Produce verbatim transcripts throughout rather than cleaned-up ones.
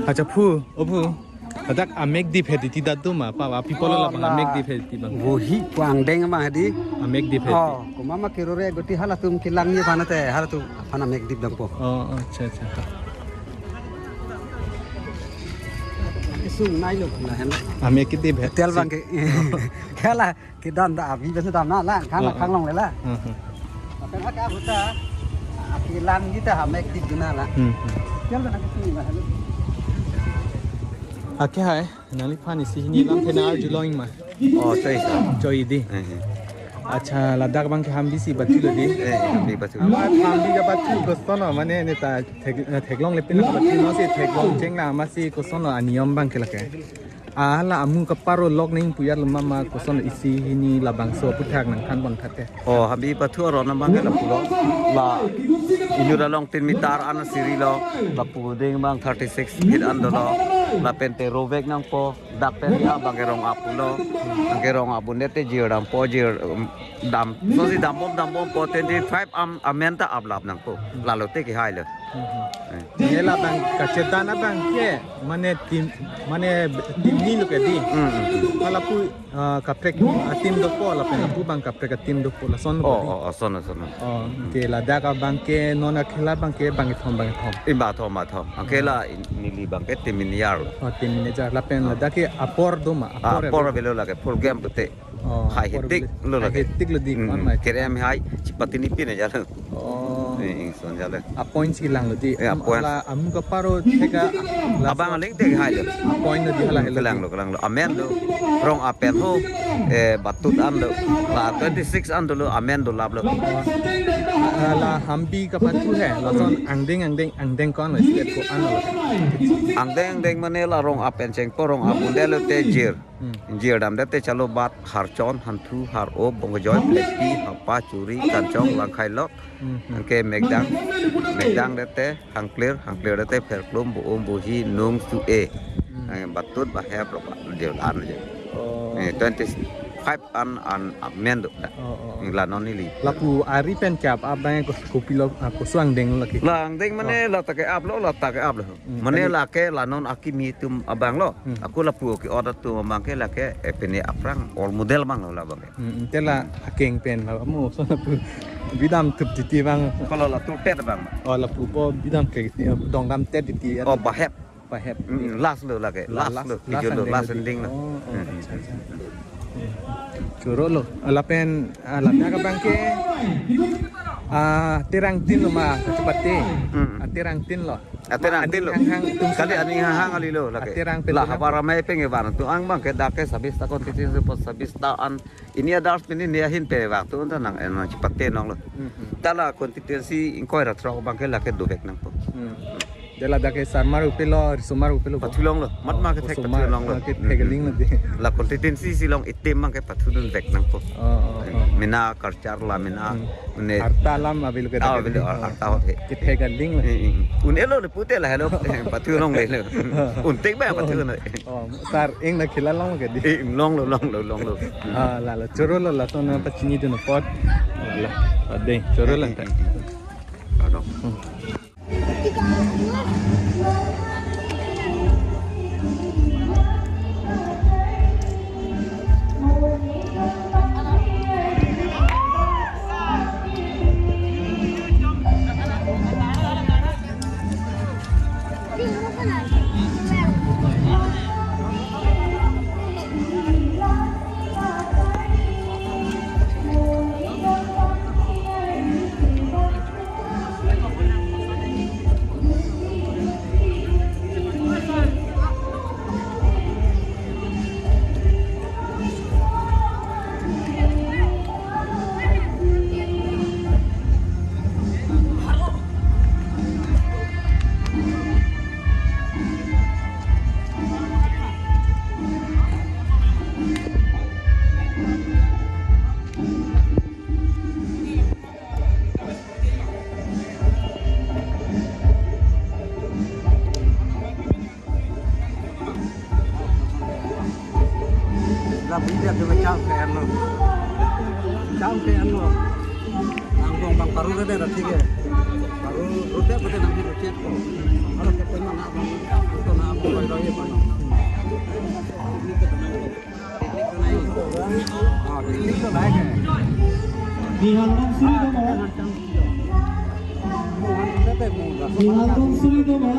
Acha phu, o phu. Ladak amek dip hedi ti datu ma, pa, pa, people Oh, labang la. amek dip hedi bang. Wuhi pu angdeng ma hedi. Amek dip hedi. Oh, kuma ma kirore guti halatum kilang ye panate, halatum aphan amek dip dangpo. Oh, acha, acha. Isung nai lo, la hen. Amek dip hedi. Tel bang ke. Kala. Kedam ta abi besi dam na la, khang Hmm. khang long le la. Hmm, hmm. Lapen haka buta, kilang kita ha mek tik duna la. Hmm, hmm. Jal na kitu la. Ake hai, nangliphan isi hini lam thena arjulong ma. Oh, choi sa. Choi di. Eh, eh. Acha, ladak bang ke ham bisi batu lo di. Eh, eh, ham bi batu. Ama ham bi ka batu koson lo, mane ne ta thek-, eh, theklong lepin ka batu no si theklong cheng na ma si koson lo aniyom bang ke lake. Ah, la amu kaparo lok ning puyat lo mama koson isi hini labangso aphuthak nangthan pon thate. Oh, habi pathu aron abang ke lapu lo. La inut along tin meter an siri lo. Lapu ding bang thirty six feet an dolo. Lapen te rovek nangpo. Dak pen ya bang ke rong apu lo. Bang ke rong apu nete jir dampo jir, um, dam. So si dambom dambompo twenty five am amen ta aplap nangpo. Lalo te kehai lo. Mhm. Eh. Nela bang kachetan abang ke, mane tim, mane tim ni lo ke di. Hmm, hmm, hmm. Hala pu, ah, kaprek atim dopo lapen pu bang kaprek atim dopo lason Oh, dopo di. Oh, oh, sono, sono. Oh, ke ladak abang ke non akhela bang ke bang ithom bang ithom. Imba thom, ba thom. Akhela in-, neli bang ke tim manager lo. Oh, tim manager lapen Ah. ladak ke apor do ma, Ah, apor apor avelo. Avelo lake, full game pute. Oh, Hai apor hetik avelo. lo Hai lake. hetik lo di, Hmm, kon hmm. mai. Kerem hai, chipatini pin aja lo. Oh. Eh, eh, son jale. A point si lang lo di. Eh, a Am-, point. Ala amu kaparo theka la Abang so aling te hai lo. A point lo di hala helo Kelang di. lo, kelang lo. Amen lo. Rong apen ho. Eh, batut an lo. La twenty six an dolo, amen dolap lo. Ala hambi kapathu he. Lason angdeng, angdeng, angdeng kon lo. Step ko an lo. Angdeng, angdeng mane la rong apen chengpo rong apunde lo te jir. Hmm. Jir damde te chalo bat harchon, hanthu, har-o, bongkojoi, plekpi, hapa, churi, kanchong, langkhailok. Hmm, hmm. Anke megdang, megdang dete, hangklir, hangklir dete, pherklum, bo-om, bohi, nung, su-e. Hmm. Eh, batut, bahep, ropa, jir an je. Oh. Eh, twenty five an, an, amen do da. Oh, oh, oh. Ingla non ili. Lapu ari pen chap, abang ko-, kopilo, ah, koson angdeng lagi. La angdeng mane Oh. la ta ke-ap lo, la ta ke-ap lo. Hmm, Mane kali. lake la non akimi atum abang lo. Hmm. Ako lapu ke order atum abang ke lake, eh, pene aphrang role model abang lo labang ke. Hmm, hmm. Te la akeng pen la mo so lapu bidam thup titi abang. Kalau la tu tet abang. Oh, lapu po bidam ke titi, dongdam tet titi. Oh, bahep. Bahep. Hmm, last lo lake. La-, Last last, lo. last Video lo, ending last lagi. ending lo. Oh, oh, Hmm. acha, acha. Choro lo. Lapen, ah, ladak abang ke, ah, terang tin lo ma, kachepate. Hmm. Ah, terang tin lo. Aterang tin lo. Aning hanghang tum Kali sila. aning hanghang ali lo lake. Aterang pen La lo. habar amai peng evan tu ang bang ke dak ke sabis ta constituency po sabis ta an ini ada pini ni ahin pe bang tu ta nang, eh, nang chipate nong lo. Mhm. Ta la constituency ingkoi ra throk bang ke lake dovek nangpo. Hmm. Dela dak ke sarmar upe lo, risomar upe lo. Pathulong lo. Mat ma ke Oh, thek osomar, pathulong lo. ah, ke thek aling lo di. La constituency si long itim bang ke pathudun vek nangpo. Oh, oh, oh. Mena culture la mena. Hmm. Ne. Arta alam avelo ke Ah, tak avelo, ding. arta hot he. Kethek aling lo. Eh, eh. Un elo le pute la helo. Pathu long le lo. Un tek ba pathu long. Oh, sar eng na khila long ke di. Eh, long lo, long lo, long lo. Ah, la la choro lo la sona pachini dun apot. La la. Ade, choro la ta. Pardon. Hmm. La bida tu macam ke ano. Macam ke ano. Ang bang bang paru rede rati ke. Paru rute pete nang hidup cek ko. Kalau ke pun mana bang, itu na bang. Nihang Dongsuri do ma? Nihang Dongsuri do ma?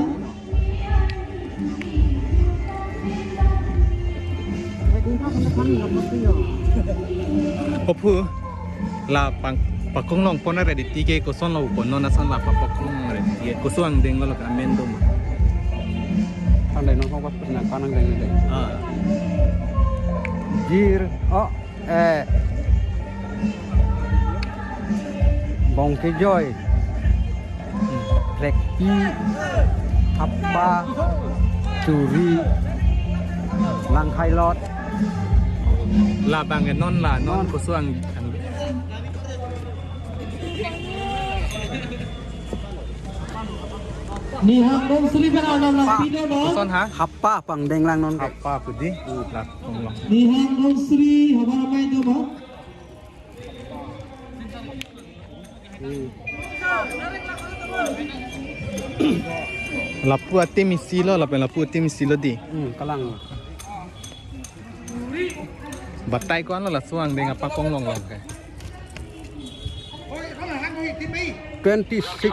Ophu, la pang, pakong longpon ready ti ke koson lo pon non ason la pakong longpon ready ti ke koson deng lo ka amen do ma? Pandai non kong pas pernah kanang deng deng. Ah. Jir, oh, eh. Bongke Joy. Rekti, Happa, Churi, Langkhailot. Labang ke non la, non. Non. Koson ang, ang. Nihang Dongsuri pen alam lang pino no? Koson ha? Happa pangdeng lang non ke. Happa pudi, la kong long. Nihang Dongsuri, Havar Amei do ma? Lapu atim isi lo, lapen lapu atim isi lo di. Hmm, kalang. Batai ko-an lo laso angdeng apakong longlong ke. Twenty-six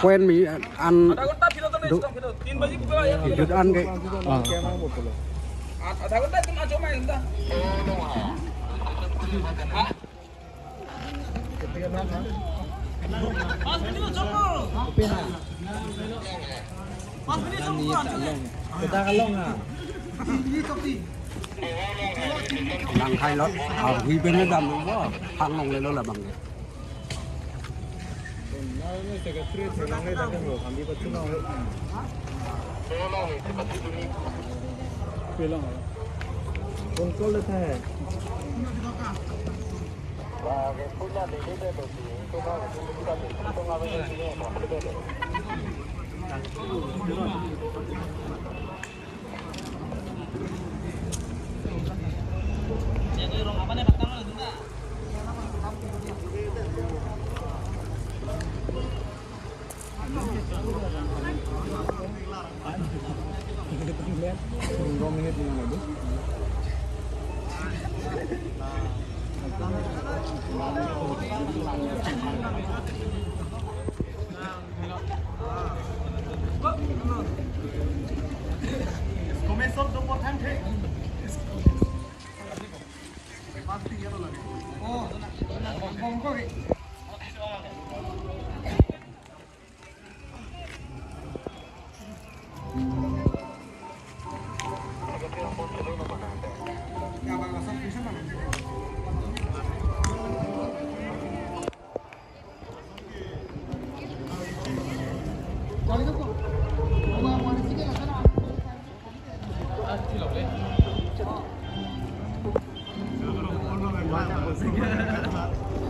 point mi an do. Jut an ke. Ah. Langkhailot, ah, hui pen dam lo, hang longle lo labang ke.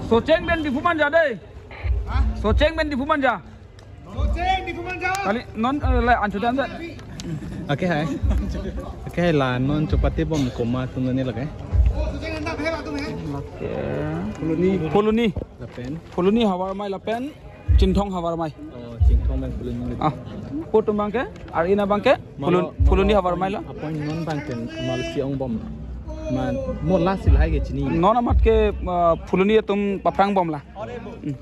Socheng pen Diphu Manja dei. Socheng pen Diphu Manja. Socheng Diphu Manja. Kali non, eh, le ancho dan. Okay, hai. Okay, hai la non chopate bom koma tum ni lake. Oh, Socheng anda bhai batum hai. Okay. Phuloni. Phuloni. Lapen. Phuloni Havar Amei lapen Chinthong Havar Amei. Oh, Chinthong abang Phuloni. Ah. Pu atum abang ke, ar-i abang ke, Phulon-, Phuloni Havar Amei lo. Apon non abang ke malsi ong bom. Man, mo lasi lahai ke chini. Non amat ke, ah, Phuloni atum paphrang bom la. Hmm.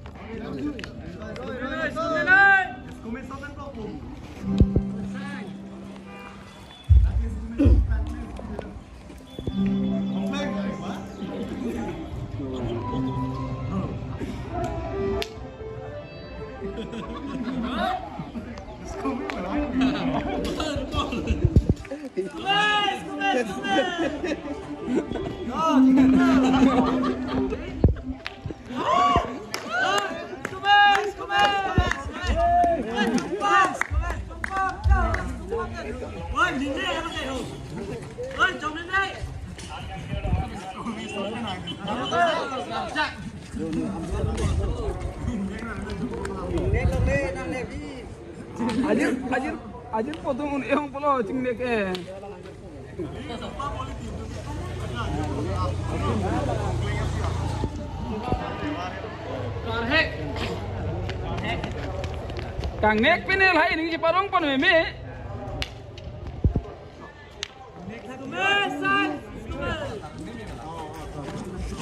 Ajir, ajir, ajir pu atum un-e ong pulo chingnek ke. Kangnek pen lahai ning cheparong pon meme.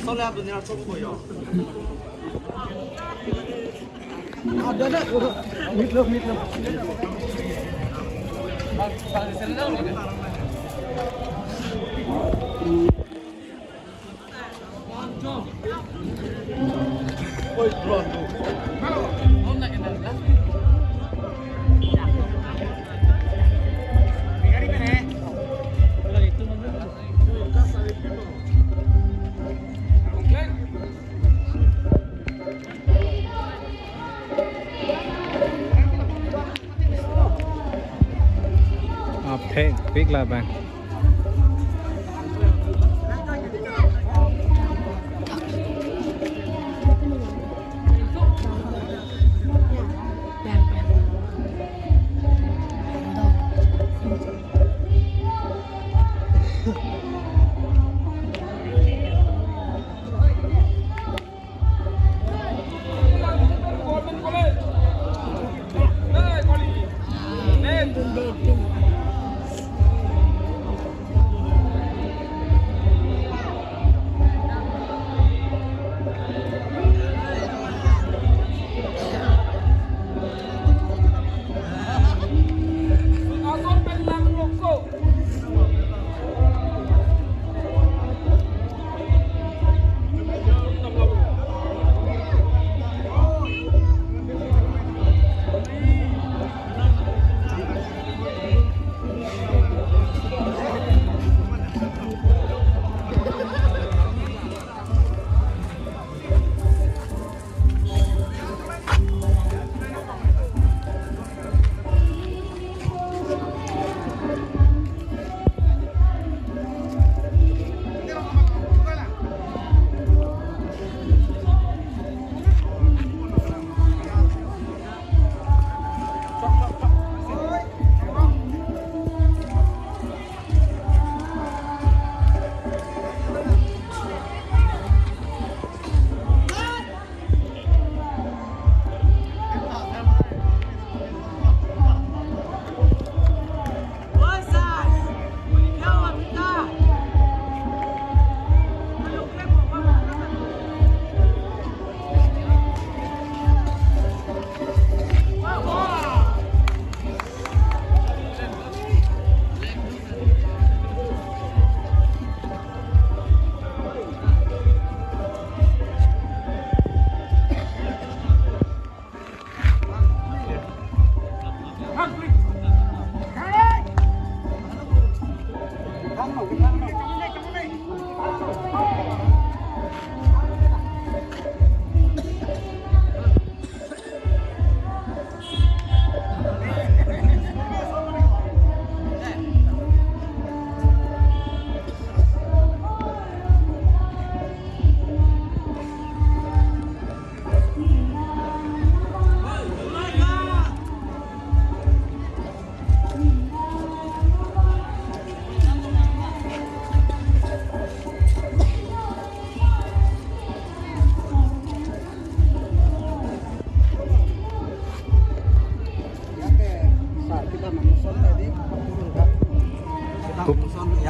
Sole ap dunia chom ko yo. Ah, pek, pek labang.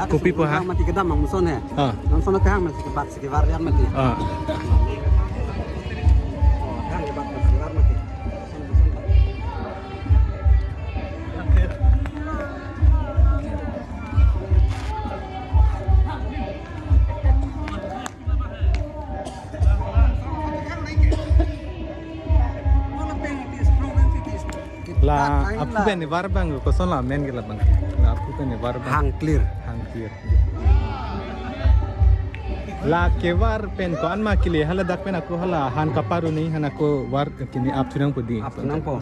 Kopi po ha? Mati kedam amuson he. Ah. Langsung ke hang mati kebat sekibar ya mati. Ah. Hang kebat sekibar mati. La aphu pen ni var bang, koson la men ke labang. La aphu pen ni var bang. Hang clear. Hang clear. La kevar pen ko-an ma kele, hala dak pen ako hala han kaparu ni, han ako var kini ap thu nangpo di. Ap thu nangpo.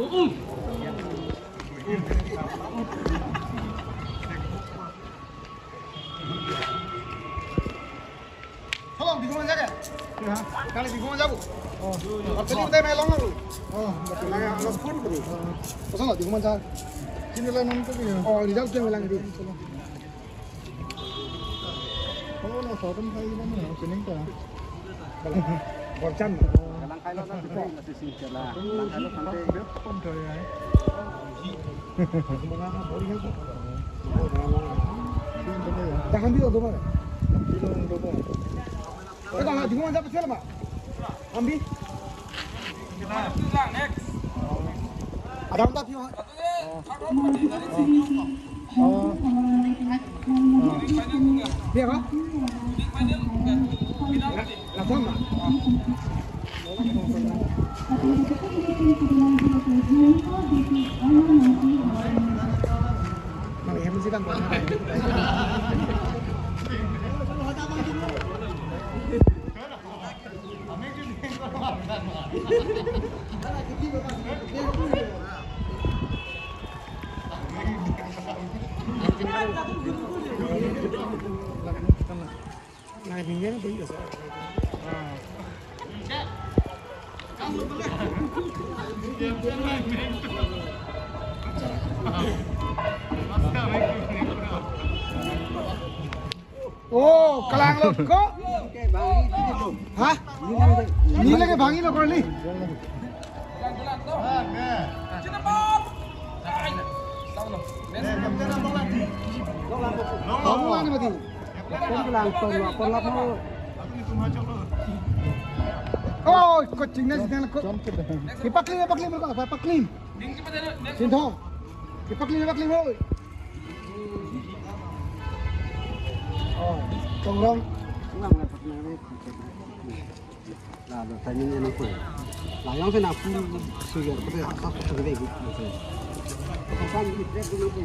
Tolong, Digong Manja ke? Ya. Kali Digong Manja bu? Oh. Waktu ini kita main long lalu. Oh, betul. Nah, ya, long pun bu. Oh. Kosong lah, Digong Manja. Sini lah nonton ya. Oh, result dia bilang itu. Oh, no, sodom kayak gimana? Opening ta. Borjan. Kalang kailo na, kalang kailo kante. Pon to ya. Tahan dulu, Bang. Dulu, Bang. Eh, Bang, di mana dapat siapa, Bang? Ambi? Ada tak, Bang? Oh. Iya, Bang? Langsung, Bang. Oh, kalang lo ko? Hah? Ni lagi bangilo ko ni? Long lang mati. Oh, ko chingna jitang ko. Ipaklim, ipaklim ko, ipaklim. Sinthong. Ipaklim, ipaklim, oi. Oh, tongrong. Lalu tanya ni anak pun. Layang saya nak pun sugar, tapi apa pun sudah ikut. Apa pun ikut dia pun apa.